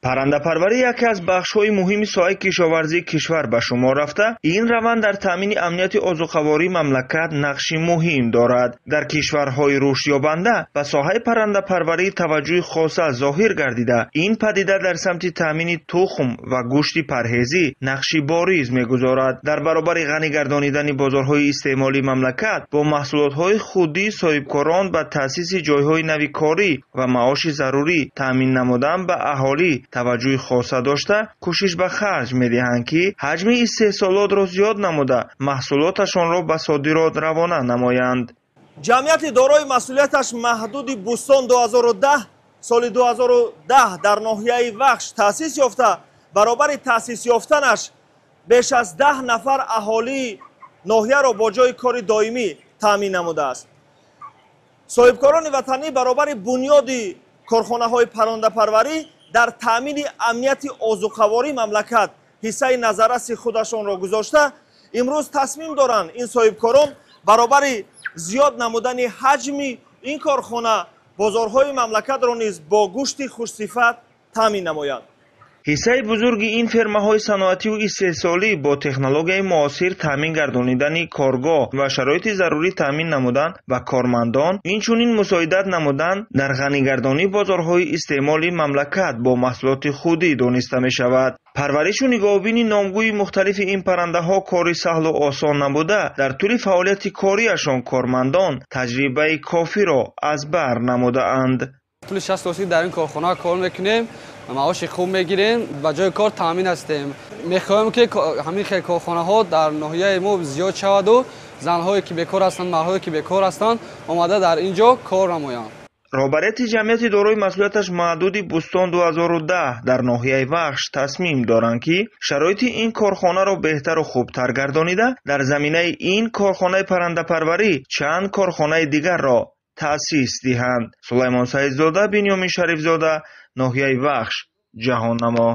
Паррандапарварӣ яке аз бахшҳои муҳими соҳаи кишоварзии кишвар ба шумор рафта, ин раванд дар таъмини амнияти озуқавории мамлакат нақши муҳим дорад. Дар кишварҳои рушдёбанда ба соҳаи паррандапарварӣ таваҷҷӯҳи хоса зоҳир гардида, ин падида дар самти таъмини тухм ва гӯшти парҳезӣ нақши бориз мегузорад. Дар баробари ғанӣ гардонидани бозорҳои истеъмолии мамлакат бо маҳсулотҳои худӣ, соҳибкорон ба таъсиси ҷойҳои нави корӣ ва маоши зарурӣ таъмин намудан ба аҳолӣ таваҷҷӯҳи хоса дошта, кӯшиш ба харҷ медиҳанд, ки ҳаҷми истеҳсолотро зиёд намуда, маҳсулоташонро ба содирот равона намоянд. Ҷамъияти дорои масъулияташ маҳдуди Бӯстон 2010 соли 2010 дар ноҳияи Вахш таъсис ёфта, баробари таъсис ёфтанаш беш аз 10 нафар аҳолии ноҳияро бо ҷойи кори доимӣ таъмин намудааст. Соҳибкорони ватанӣ баробари бунёди корхонаҳои паррандапарварӣ дар таъмини амнияти озуқавории мамлакат ҳиссаи назарраси худашонро гузошта, имрӯз тасмим доранд ин соҳибкорон баробари зиёд намудани ҳаҷми ин корхона бозорҳои мамлакатро низ бо гӯшти хушсифат таъмин намоянд. Ҳиссаи бузурги ин фермаҳои саноативу истеҳсолӣ бо технологияи муосир таъмин гардонидани коргоҳ ва шароити зарурӣ таъмин намудан ба кормандон, инчунин мусоидат намудан дар ғанигардонии бозорҳои истеъмоли мамлакат бо маҳсулоти худӣ дониста мешавад. Парваришу нигоҳубини номгӯи мухталифи ин паррандаҳо кори саҳлу осон набуда, дар тӯли фаъолияти кориашон кормандон таҷрибаи кофиро аз бар намудаанд. Тӯли 6 сол дар ин корхона кор мекунем, маоши хуб мегирем, ба ҷои кор таъмин ҳастем. Мехоҳем, ки ҳамин хел корхонаҳо дар ноҳияи мо зиёд шаваду занҳое ки бекор ҳастанд, мардҳое ки бекор ҳастанд, омада дар ин ҷо кор намоянд. Роҳбарияти ҷамъияти дорои масъулияташ маҳдуди Бӯстон 2010 дар ноҳияи Вахш тасмим доранд, ки шароити ин корхонаро беҳтару хубтар гардонида, дар заминаи ин корхонаи паррандапарварӣ чанд корхонаи дигарро таъсис диҳанд. Сулаймон Саидзода, Бинёмин Шарифзода, ноҳияи Вахш, Ҷаҳоннамо.